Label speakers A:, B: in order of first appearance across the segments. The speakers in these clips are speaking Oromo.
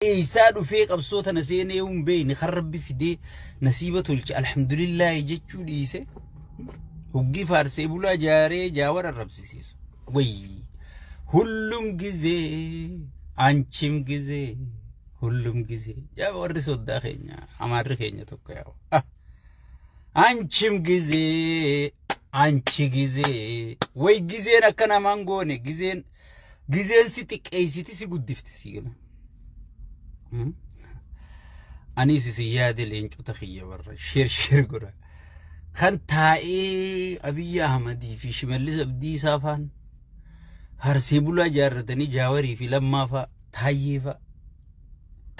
A: Eeysaa dhufee qabsoo tana seenee hin beekne kan Rabbi fidee nasiiba tolche alhamdulillaahi jechuu dhiise hoggii faarsee bulaa jaaree jaawar arrabsisiisu. Wayii ሁሉም ጊዜ አንቺም ጊዜ ሁሉም ጊዜ yaa warri soddaa keenya Amaarri keenya tokko yaa አንቺም ጊዜ አንቺ ጊዜ way gizeen akka namaan goone gizeen gizeen si xiqqeessiti si guddifti si gala. Anis isin yaade leencota kiyya warra share share godha. Kan taa'ee Abiyyi Ahmadii fi Shimallis Abdiisaa faan harsee bulaa jaarratanii Jaawarii fi Lammaa faa Taayyee faa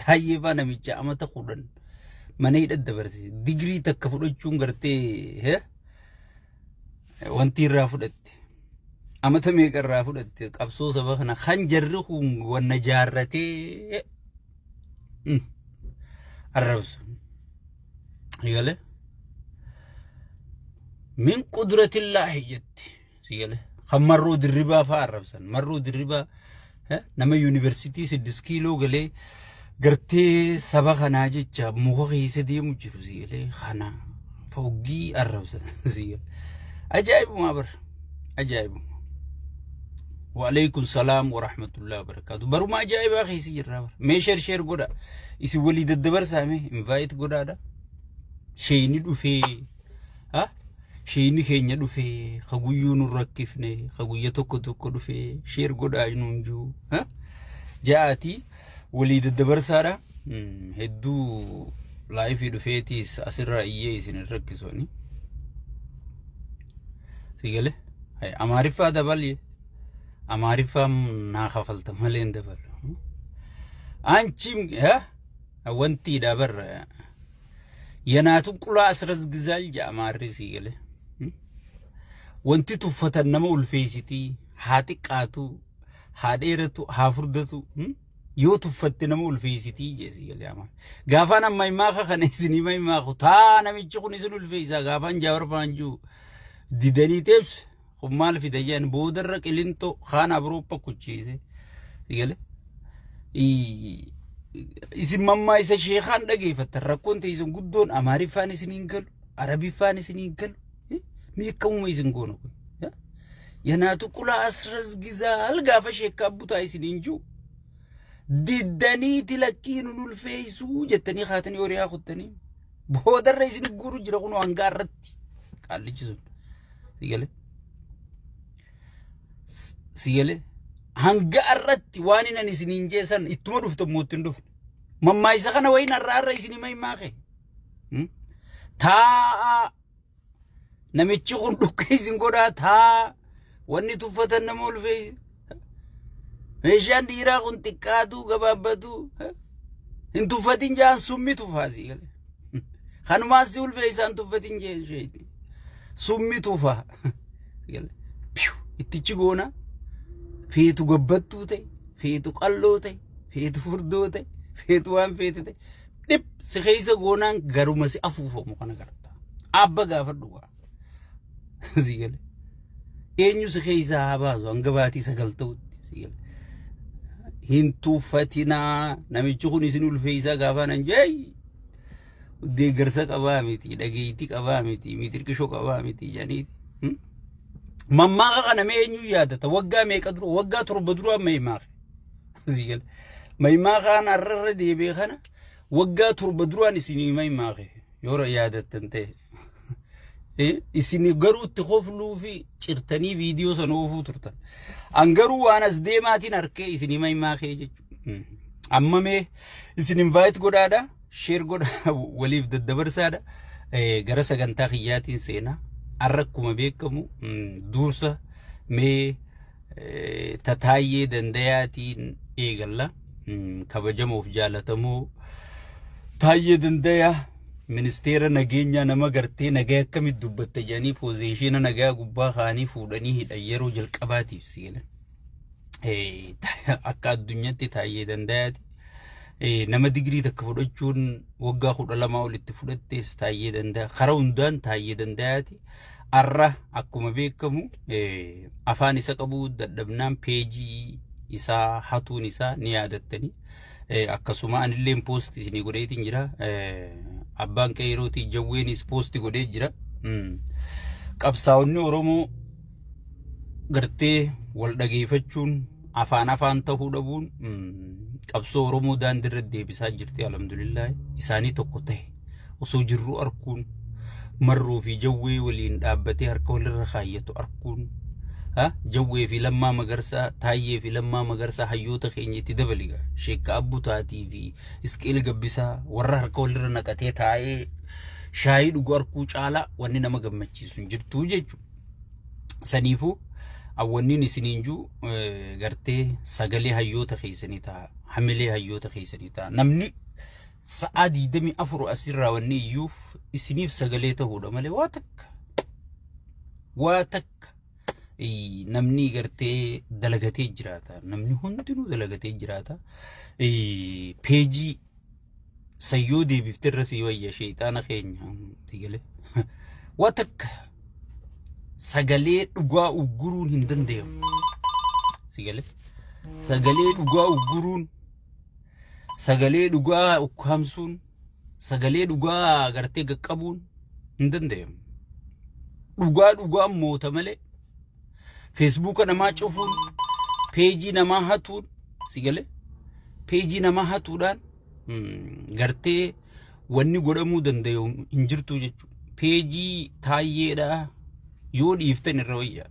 A: Taayyee faa namicha amata 10 mana hidha dabarse digirii takka fudhachuun gartee wanti irraa fudhatte amata meeqa irraa fudhatte qabsoo saba kana kan jarri kun wanna jaarratee arrabsu. Sigale min qudratillaahi jetti sigale kan Marroo Dirribaa fa'aa arrabsan. Marroo Dirribaa nama yuunivarsiitii 6 kiiloo galee gartee saba kanaa jecha muka keessa deemu jiru sigalee kana foggii arrabsan sigale. Ajaa'ibumaa bar, ajaa'ibuma. وعليكم السلام ورحمة الله وبركاته. Baruma ajaa'ibaa keessa jirra bar. Mee share share godha. Isin walii daddabarsaa mee invite godhaadha. Sheeyni dhufee ha sheeyni keenya dhufee ka guyyuu nu rakkifne ka guyya tokko tokko dhufee share godhaa nuun jiru ha ja'aatii walii daddabarsaadha. Hedduu live dhufeetiis asirraa iyyee isin hin rakkisoni. Sigale Amaariffaa dabalye. Amaariffaa naa kafalta malee hin dabalu. አንቺም wantiidha barra የናቱ ቁላ አስረዝግዛል jedha sigale. Wanti tuffatan nama ulfeessitii haa xiqqaatu haa dheeratu haa furdatu yoo tuffatte nama ulfeessitii jee sigale amaan. Gaafaan amma himaaka kana isinii himaaku taa namichi kun isin ulfeessaa gaafaan Jaawar faanjuu didanii teebs kun maal fida jedhan boodarra Qilintoo kaan Awurooppaa kuchiise sigale. Isin mammaa isa sheekaan dhageeffattan rakkoon teessan guddoon Amaariffaan isiniin galu, Arabiffaan isiniin galu, mee akkamuma isin goonu kun የናቱ ቁላ አስረዝግዛል gaafa sheekkaa butaa isiniin jiru diddaniiti lakkii nun ulfeessuu jettanii kaatanii horii kuttanii boodarra isin guuru jira kun hangaa irratti qaallichi sun sigale sigale hanga irratti waan inni isiniin jeessan ittuma dhuftu mootti hin dhufne mammaa isa kana wayin har'a har'a isinii mahimaaqe taa'a namichi kun dhukkee isin godhaa taa wanni tuffatan nama ulfeesse meeshaan dhiiraa kun xiqqaatu gabaabbatu hin tuffatin jaan summi tufaa si gale kanumaas si ulfeessaan tuffatin jeen sheeti summi tufaa ittichi goona feetu gabbattuu ta'e feetu qalloo ta'e feetu furdoo ta'e feetu waan feete ta'e dhib si keessa goonaan garuma si afuufamu kana garta abba gaafadhu gaa si gale eenyu si keessa haa baasu hanga baatii 9 ta'utti si gale hin tuffatinaa namichi kun isin ulfeessaa gaafa nan jee deeggarsa qabaa miti dhageettii qabaa miti mitirqishoo qabaa miti jedhaniiti. Mammaaqa kana mee eenyu yaadata? Waggaa meeqa dura? Waggaa 7 dura mahimaaqe. Mahimaaqaan har'arra deebi'e kana waggaa 7 duraan isinii mahimaaqe yoo yaadattan ta'e. Isin garuu itti kofluu fi cirtanii viidiyoo sana oofuu turtan. An garuu waan as deemaatiin harkee isinii mahimaaqee jechuudha. Amma mee isin invite godhaadha, share godhaa, waliif daddabarsaadha. Gara sagantaa kiyyaatiin seenaa. Har'a akkuma beekamu dursa mee tataayyee dandayaatiin eegalla. Kabajamoof jaalatamoo Taayyee Dandayaa ministeera nageenyaa nama gartee nagaa akkamitti dubbatta jedhanii position nagaa gubbaa kaanii fuudhanii hidhan yeroo jalqabaatiif seena. Akka addunyaatti Taayyee Dandayaati. Nama digirii takka fudhachuun waggaa 12 olitti fudhattees Taayyee Dandayaa karaa hundaan Taayyee Dandayaati. Har'a akkuma beekamu afaan isa qabu dadhabnaan peejii isaa hatuun isaa ni yaadattanii. Akkasuma anilleen post isinii godheetiin jira. Abbaan qeerootii jawweenis post godhee jira. Qabsaa'onni Oromoo gartee wal dhageeffachuun, afaan afaan ta'uu dhabuun qabsoo Oromoo daandiirra deebisaa jirti, alhamdulillah. Isaanii tokko ta'e osoo jirru arkuun, Marroo fi Jawwee waliin dhaabbatee harka walirra kaayyatu arkuun, Jawwee fi Lammaa Magarsaa, Taayyee fi Lammaa Magarsaa, hayyoota keenya itti dabaliga, Sheekka Abbutaatii fi Isqeel Gabbisaa warra harka walirra naqatee taa'ee shaayii dhugu arkuu caalaa wanni nama gammachiisu hin jirtu jechuudha. Saniifuu awwanniin isiniin jiru gartee sagalee hayyoota keessanii ta'a, hamilee hayyoota keessanii ta'a. Namni sa'aa 24 asirraa wanni iyyuuf isiniif sagalee ta'uudha malee waa takka waa takka namni gartee dalagatee jiraata. Namni hundinuu dalagatee jiraata. Peejii sayyoo deebiftee irra sii wayya, sheexaana keenya sigalee. Waa takka sagalee dhugaa ugguruun hin danda'amu. Sigalee sagalee dhugaa ugguruun, sagalee dhugaa ukkaamsuun, sagalee dhugaa gartee qaqqabuun hin danda'amu. Dhugaa dhugaan moota malee Feesbuuka namaa cufuun, peejii namaa hatuun, sigalee peejii namaa hatuudhaan gartee wanni godhamuu danda'u hin jirtu jechuudha. Peejii Taayyeedhaa yoo dhiiftan irra wayyaa.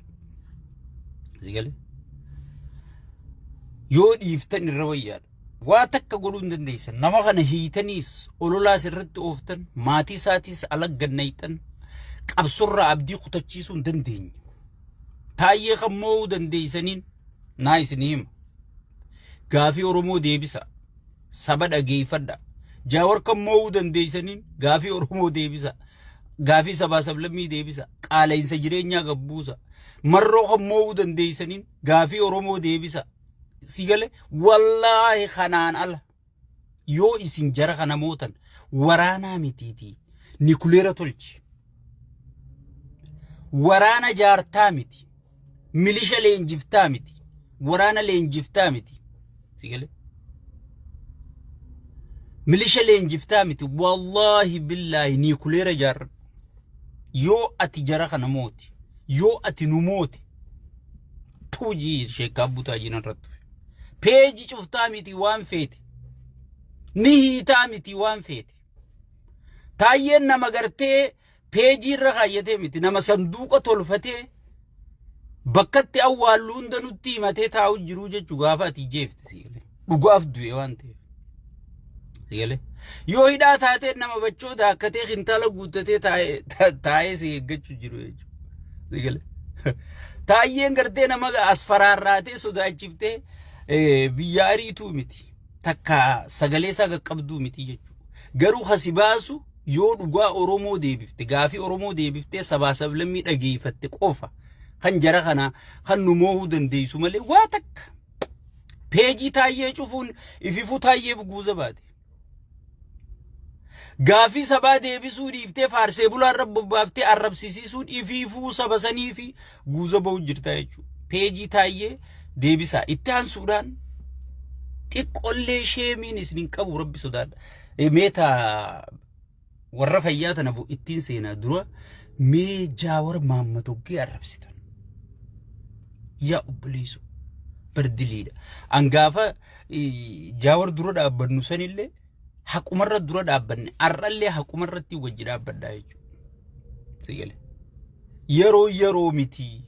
A: Sigalee yoo dhiiftan irra wayyaadha. Waa takka godhuu hin dandeessan. Nama kana hiitaniis ololaas irratti ooftan, maatii isaatiis ala gannayxan, qabsorraa abdii kutachiisuu hin dandeenye. Taayyee kan moo'uu dandeessaniin naa isinii hima. Gaafii Oromoo deebisa. Saba dhageeffadha. Jaawar kan moo'uu dandeessaniin gaafii Oromoo deebisa. Gaafii sabaa sablammii deebisa. Qaala'insa jireenyaa gabbuusa. Marroo kan moo'uu dandeessaniin gaafii Oromoo deebisa. Si gale? Wallaahi kanaan ala yoo isin jara kana mootan, waraanaa mitiitii nikuleera tolchi. Waraana jaartaa miti. Milisha leenjiftaa miti. Waraana leenjiftaa miti. Si gale? Milisha leenjiftaa miti. Wallaahi billaahi nikuleera jaarradhu. Yoo ati jara kana mooti. Yoo ati nu moote. Tuujii sheekkaa butaa jiran irratti. Peeji cuftaa miti, waan feete. Ni hiitaa miti, waan feete. Taayyeen nama gartee peejii irra kaayyatee miti. Nama sanduuqa tolfatee bakkatti awwaallu hunda nutti himatee taa'u jiru jechuu gaafa ati jeefte, sigalee. Dhugaaf du'e waan ta'eef. Sigalee. Yoo hidhaa taatee, nama bachoo daakkatee kintaala guuttatee taa'ee si eeggachuu jiru jechuudha. Sigalee. Taayyeen gartee nama as faraarraatee sodaachiftee biyya ariituu miti. Takka sagalee isaa qaqqabduu miti jechuudha. Garuu hasi baasu yoo dhugaa Oromoo deebifte, gaafii Oromoo deebiftee sabaa sablammii dhageeffatte qofa kan jara kana kan nu moohuu dandeessu malee waa takka. Peejii Taayyee cufuun ififuu Taayyeef guuza baate. Gaafii sabaa deebisuu dhiiftee faarsee bulaa irra bobbaaftee arrabsisiisuun ifiifuu saba sanii fi guuza ba'u jirta jechuudha. Peejii Taayyee deebisaa. Itti aansuudhaan xiqqollee sheemiin isin hin qabu, rabbi sodaadha. Meeta warra fayyaa tana ittiin seenaa dura mee Jaawar Maammat hoggee arrabsitan. Yaa obboleessu, bardiliidha. An gaafa Jaawar dura dhaabbannu sanillee haqumarra dura dhaabbanne, har'allee haqumarratti wajji dhaabbadhaa jechuudha. Sigale. Yeroo yeroo miti.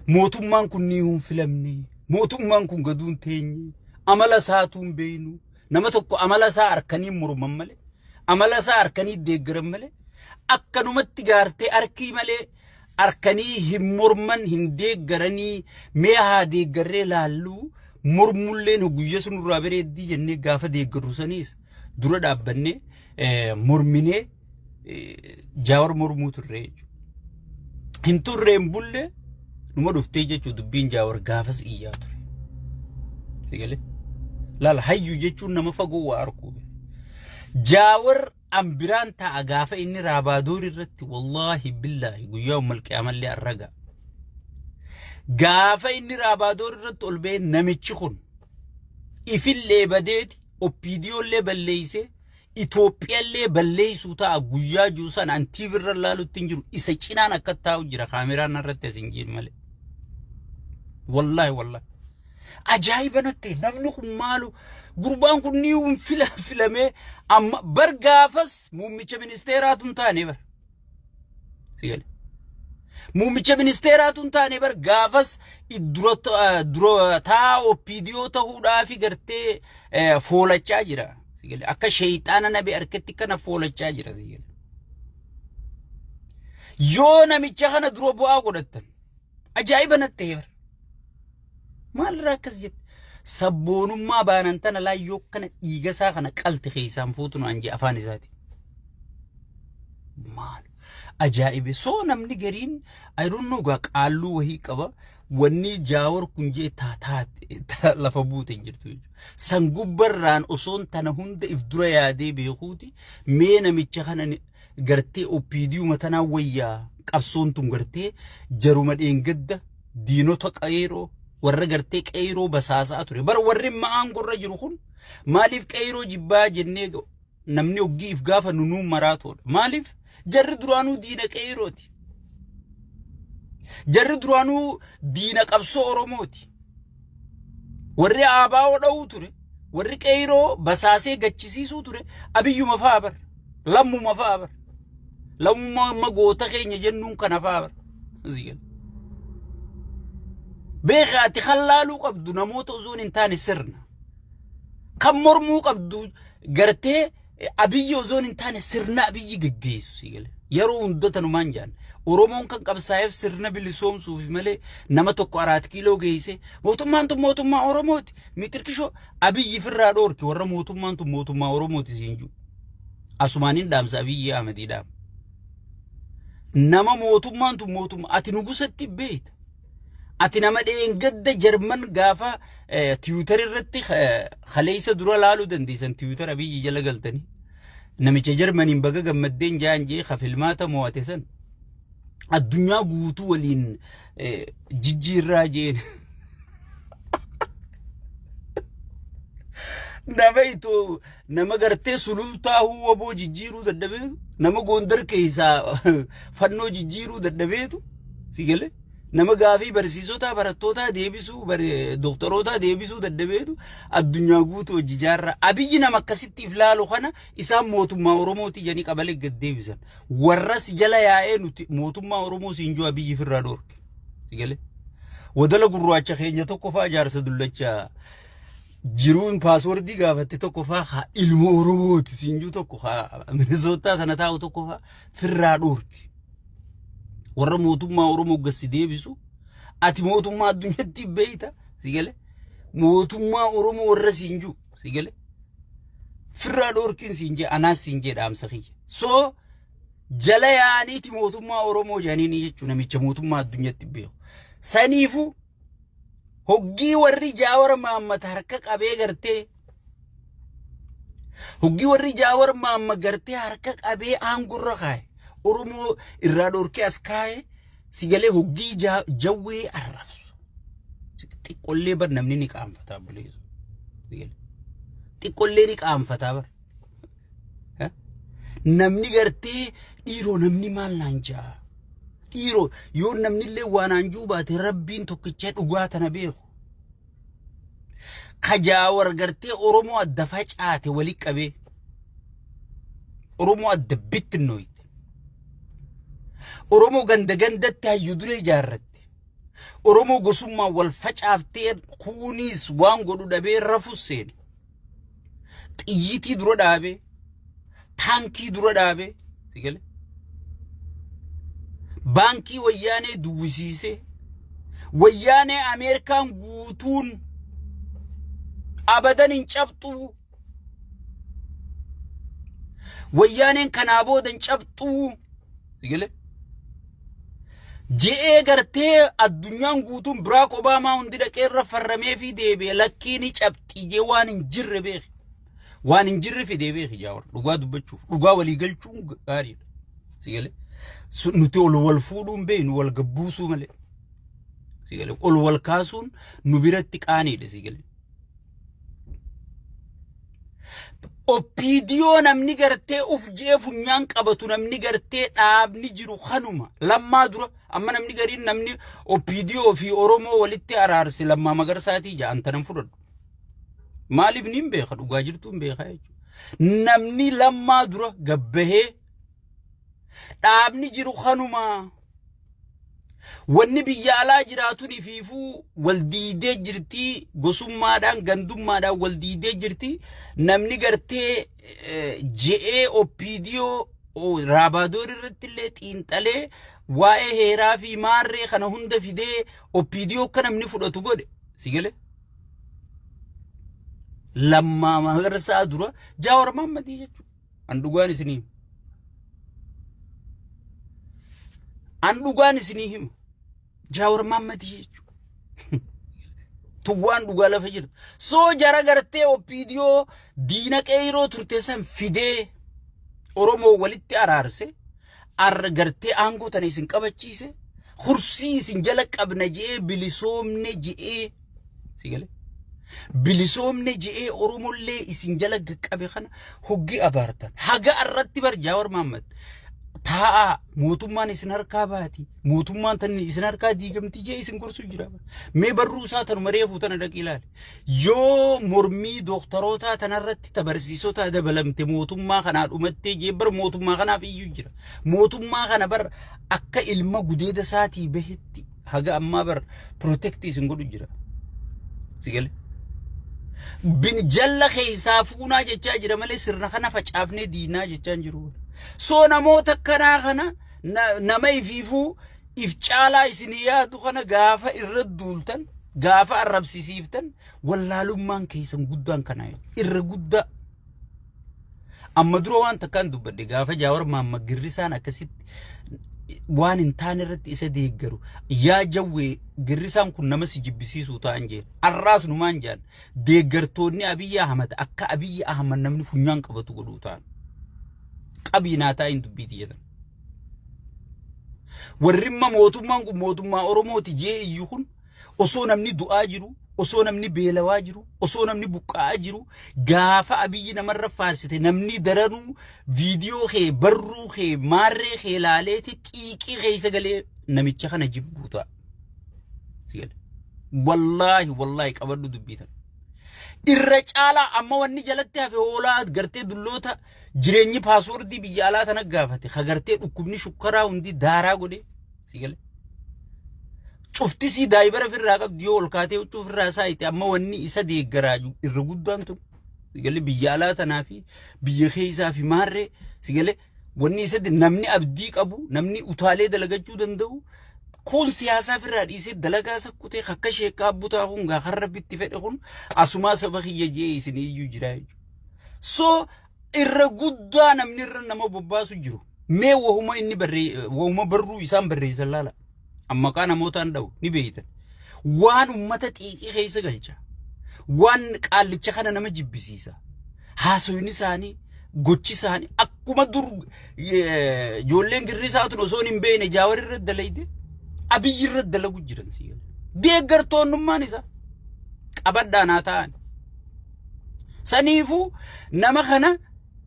A: Mootummaan kun ni hin filamne. Mootummaan kun gaduun teenye. Amala isaatuu hin beeknu. Nama tokko amala isaa harkanii morman malee, amala isaa harkanii deeggaran malee, akkanumatti gaartee harkii malee harkanii hin morman, hin deeggaranii. Mee haa deeggarree laalluu, mormulleen guyya sun irraa bareeddii jennee gaafa deeggarru saniis dura dhaabbannee morminee Jaawar mormuu turre jechuudha. Hin turre hin bulle, numa dhuftee jechuudha dubbiin Jaawar gaafas iyyaa ture. Sigalee? Laala, hayyuu jechuun nama fagoo waa arguu. Jaawar an biraan ta'a gaafa inni raabaadoor irratti, wallaahi billaahi guyyaa ummal qiyaamallee arraga. Gaafa inni raabaadoor irratti ol ba'ee, namichi kun ifillee badeeti. OPDOllee balleeysee Itoophiyallee balleeysuu ta'a guyyaa jiru sana an TV irra laalutti hin jiru, isa cinaan akka taa'u jira, kaameraan irratti as hin jiru malee. Wallaahi wallaahi. Ajaa'iba natti namni kun maalu gurbaan kun ni fila filamee amma bar gaafas muummicha ministeeraatu hin taane bar. Si gale. Muummicha ministeeraatu hin taane bar gaafas dura taa OPDO ta'uudhaafi gartee foolachaa jira. Si gale. Akka sheeyxaana nabi harkatti kana foolachaa jira. Si gale. Yoo namicha kana dura bu'aa godhattan ajaa'iba natti ta'e bar. Maalirraa akkas jette? Sabboonummaa baanan tana laa yoo kana dhiiga isaa kana qalti keessaan fuutu naan jee afaan isaati. Maal ajaa'ibe soo namni gariin I don't know gaa qaalluu wahii qaba wanni Jaawar kun jee taataa lafa buute hin jirtu jechuudha. San gubbarraan osoon tana hunda if dura yaadee beekuuti mee namicha kana gartee OPDUma tanaa wayyaa qabsoon tun gartee jaruma dheengadda diinota qeeroo warra gartee qeeroo basaasaa ture. Bara warri ma'aan gorra jiru kun maaliif qeeroo jibbaa jennee namni oggii if gaafa nunuun maraatoodha. Maaliif jarri duraanuu diina qeerooti. Jarri duraanuu diina qabsoo Oromooti. Warri ABO dha'uu ture, warri qeeroo basaasee gachisiisuu ture, Abiyyuma fa'a bar, Lammuma fa'a bar. Lammuma amma goota keenya jennuun kana fa'a bar. Beeka ati kan laaluu qabdu namoota osoo hin taane sirna. Kan mormuu qabdu gartee Abiyyi osoo hin taane sirna Abiyyi geggeessu si gale. Yeroo hunda tanumaan jaan. Oromoon kan qabsaa'eef sirna bilisoomsuuf malee nama tokko Araat Kiiloo geesse mootummaan tun mootummaa Oromooti. Mitirkishoo Abiyyi firraa dhoorki warra mootummaan tun mootummaa Oromooti siin jiru. Asumaaniin dhaamsa Abiyyi Ahmedii dhaama. Nama mootummaan tun mootummaa ati nugusatti beekta. Ati nama dheengadda Jarman gaafa Twitter irratti kaleessa dura laaluu dandeessan Twitter Abiyyi jala galtanii. Namicha Jarmaniin baga gammaddeen jaan jee ka filmaata mo'ate san addunyaa guutuu waliin jijjiirraa jeen. Nama itoo nama gartee Sulultaa Waboo jijjiiruu dadhabeetu, nama Gondar keessaa fannoo jijjiiruu dadhabeetu, si galee nama gaafii barsiisotaa barattootaa deebisuu doktorootaa deebisuu dadhabeetu addunyaa guutuu hojii jaarraa. Abiyyi nama akkasitti if laalu kana isaan mootummaa Oromooti jedhanii qabalee gad deebisan. Warra si jala yaa'ee nuti mootummaa Oromoo siin jiru Abiyyi firraa dhoorke. Si galee wadala gurraacha keenya tokko fa'aa jaarsa dullacha jiruun paaswordii gaafatte tokko fa'aa haa ilma Oromooti siin jiru tokko haa Minisootaa sana taa'u tokko fa'aa firraa dhoorke. Warra mootummaa Oromoo gassi deebisu ati mootummaa addunyaatti beeyta, si gale, mootummaa Oromoo warra siin jiru, si gale, firraa dhoorkiin siin jee anaas siin jee dhaamsa kiyya. So jala yaa'aniiti mootummaa Oromoo jedhanii jechuun namicha mootummaa addunyaatti beeku. Saniifuu hoggii warri Jaawar Mahammad harka qabee gartee hoggii warri Jaawar Mahammad gartee harka qabee aangorra kaa'e Oromoo irraa dhorkee as kaa'e, si galee, hoggii jawwee arrabsu. Xiqqollee bar namni ni qaanfataa buleessu. Xiqqollee ni qaanfataa bar. Namni gartee dhiiroo namni maal naan jaa? Dhiiroo yoo namni illee waa naan juu baate Rabbiin tokkicha dhugaa tana beeku. Kajaawar gartee Oromoo adda facaate wali qabee Oromoo adda bittinnooyte. Oromoo ganda gandatti hayyu duree ijaarratte. Oromoo gosummaan wal facaaftee kuuniis waan godhu dhabee rafus seene. Xiyyiitii dura dhaabee, taankii dura dhaabee, si gale, baankii Wayyaanee duwwisiisee, Wayyaanee Ameerikaan guutuun abadan hin cabxuu, Wayyaaneen kanaa booda hin cabxuu, si gale, je'ee gartee addunyaan guutuun Biraak Obaamaa hundi dhaqee irra farramee fi deebi'e lakkii ni cabxii jee waan hin jirre beeki. Waan hin jirre fidee beeki Jaawar, dhugaa dubbachuuf dhugaa walii galchuun gaariidha. Si galee nuti ol wal fuudhuun beeknu wal gabbuusuu malee. Si galee ol wal kaasuun nu biratti qaaniidha, si galee. OPDO namni gartee uf je'ee funyaan qabatu, namni gartee dhaabni jiru kanuma Lammaa dura. Amma namni gariin namni OPDO fi Oromoo walitti araarse Lammaa Magarsaatii ja'an tanan fudhadhu. Maaliif ni hin beeka, dhugaa jirtu hin beeka jechuudha. Namni Lammaa dura gabbahee dhaabni jiru kanuma. Wanni biyya alaa jiraatun ifiifuu wal diidee jirti, gosummaadhaan gandummaadhaan wal diidee jirti. Namni gartee je'ee OPDO Raabaadoor irratti illee xiinxalee waa'ee heeraa fi maarree kana hunda fidee OPDO akka namni fudhatu godhe si galee. Lammaa Magarsaa dura Jaawar Mahammadii jechuudha. An dhugaan isinii hima. An dhugaan isinii hima. Jaawar Mahammadii jechuudha. Tuwwaan dhugaa lafa jirtu. Soo jara gartee OPDO diina qeeroo turte san fidee Oromoo walitti araarse, arra gartee aangoo tana isin qabachiise, kursii isin jala qabna je'ee, bilisoomne je'ee, si galee, bilisoomne je'ee Oromollee isin jala qaqqabe kana hoggi abaartan. Haga arratti bar Jaawar Mahammad taa'aa, mootummaan isin harkaa baati, mootummaan tan isin harkaa diigamti jee isin gorsu jira. Mee barruu isaa tanuma reefuu tana dhaqi ilaali. Yoo mormii dooktarootaa tanarratti tabarsiisota dabalamte mootummaa kanaa dhumattee jee bar mootummaa kanaaf iyyuu jira. Mootummaa kana bar akka ilma gudeeda isaatii bahetti haga ammaa bar protect isin godhu jira. Si galee? Bin jalla keessaa fuunaa jechaa jira malee sirna kana facaafnee diinaa jechaa hin jiru. So namoota akkanaa kana nama ifiifuu if caalaa isinii yaadu kana gaafa irra duultan, gaafa arrabsisiiftan, wallaalummaan keessan guddaan kana irra guddaa. Amma dura waan takkaan dubbadhe, gaafa Jaawar Maamma girrisaan akkasitti waan hin taane irratti isa deeggaru, yaa Jawwee, girrisaan kun nama si jibbisiisuu ta'an jeen. Arraas numaan jaan, deeggartoonni Abiyyi Ahmad akka Abiyyi Ahmad namni funyaan qabatu godhuu ta'an. Qabii naa taa'in dubbiiti jedhan. Warri imma mootummaan kun mootummaa Oromooti jee iyyuu kun osoo namni du'aa jiru, osoo namni beelawaa jiru, osoo namni buqqa'aa jiru, gaafa Abiyyi namarra faarsite namni daranuu viidiyoo kee, barruu kee, maarree kee laaleeti xiiqii keessa galee namicha kana jibbuu ta'a. Si gale. Wallaahi wallaahi, qabadhu dubbii tana. Irra caalaa amma wanni jalatti hafe hoolaa gartee dulloota jireenyi paaswoordii biyya alaa tana gaafate, ka gartee dhukkubni shukkaraa hundi daaraa godhe, si gale. Cuftisii daayibara ofirraa qabdi, yoo ol kaatee huccuu ofirraa saayite. Amma wanni isa deeggaraa jiru irra guddaan tun, si gale, biyya alaa tanaa fi biyya keessaa fi maarree, si gale, wanni isa namni abdii qabu, namni utaalee dalagachuu danda'u kun siyaasaa ofirraa dhiisee dalagaa sakkutee akka sheekkaa butaa kun gaa kan rabbitti fedhe kun asumaa saba kiyya jee isin iyyuu jira jechuudha. So irra guddaa namni irra nama bobbaasu jiru. Mee wahuma inni barree, wahuma barruu isaan barreessan laala. Amma maqaa namootaan dha'u ni beeytan. Waan ummata xiiqii keessa galcha. Waan qaallicha kana nama jibbisiisa. Haasawni isaanii, gochi isaanii akkuma dur ijoolleen girrisaa tun osoo hin beekne Jaawar irra dalayde Abiyyi irra dalagu jiran si gala. Deeggartoonnummaan isaa qabadhaa naa ta'an. Saniifuu nama kana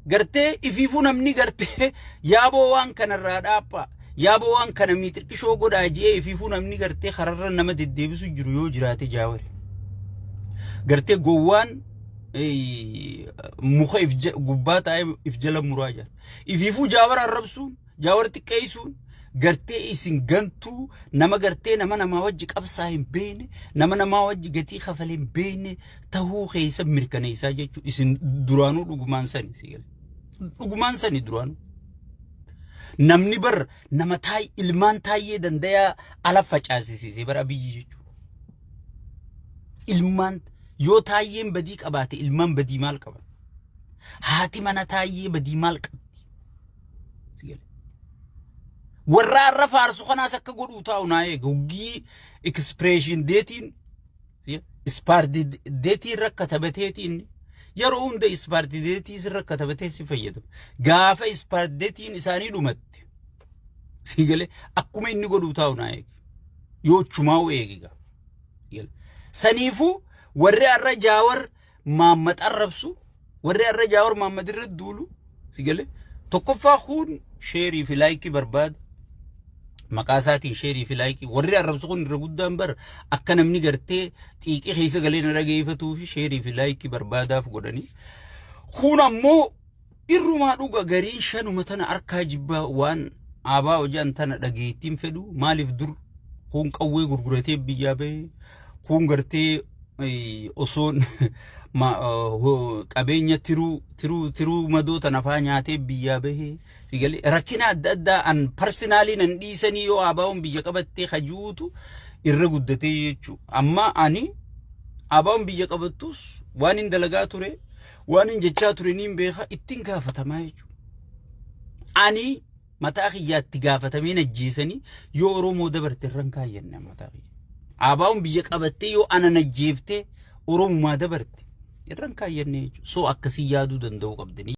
A: gartee ifiifuu namni gartee yaaboo waan kanarraa dhaaphaa, yaaboo waan kana miixirqishoo godhaa jee ifiifuu namni gartee kararra nama deddeebisu jiru yoo jiraate Jaawari. Gartee gowwaan muka if gubbaa taa'ee if jala muraa jira. Ifiifuu Jaawar arrabsuun, Jaawar xiqqeessuun gartee isin gantuu, nama gartee nama namaa wajji qabsaa hin beekne, nama namaa wajji gatii kafalee hin beekne tahuu keessa mirkaneessaa jechuun isin duraanuu dhugumaan sani si gale. Dhugumaan sani duraanuu. Namni bar nama taay ilmaan Taayyee Dandayaa ala facaasisiise bar Abiyyi jechuudha. Ilmaan yoo Taayyeen badii qabaate ilmaan badii maal qaban? Haati mana Taayyee badii maal qabdi? Si gale. Warra har'a faarsu kanaas akka godhuu taa'u naa eega. Hoggii expiration dateiin expiry dateiin irra katabateetiin, yeroo hunda expiry dateii sirra katabatee si fayyadamu. Gaafa expiry dateiin isaanii dhumatte, si galee, akkuma inni godhuu taa'u naa eega. Yoo chumaa'u eegiga. Saniifuu warri har'a Jaawar Maammat arrabsu Warri har'a Jaawar Mahammad irra duulu, si galee, tokkoffaa kun share fi like barbaada. Maqaa isaatiin share fi like warri arrabsu kun irra guddaan bara akka namni gartee xiiqii keessa galee na dhageeffatuu fi share fi like barbaadaaf godhanii. Kun ammoo irrumaa dhuga gariin shanuma tana harkaa jibbaa, waan aabaa hojaan tana dhageettiin fedhu. Maaliif? Dur kun qawwee gurguratee biyyaa bahee, kun gartee osoon qabeenya tiruu tiruu tiruu madoo tana faa nyaatee biyyaa bahee, sigalee, rakkina adda addaa an personally nan dhiisanii yoo ABO'n biyya qabattee hajuutu irra guddatee jechuudha. Amma ani ABO'n biyya qabattus waan hin dalagaa ture, waan hin jechaa ture niin beeka, ittiin gaafatamaa jechuudha. Ani mataa kiyyaatti gaafatamee najjeesanii yoo Oromoo dabarte irran kaayyanne mataa kiyya. ABO'n biyya qabattee yoo ana najjeeftee Oromumaa dabarte irran kaayyanne jechuudha. So akkasii yaaduu danda'uu qabdanii.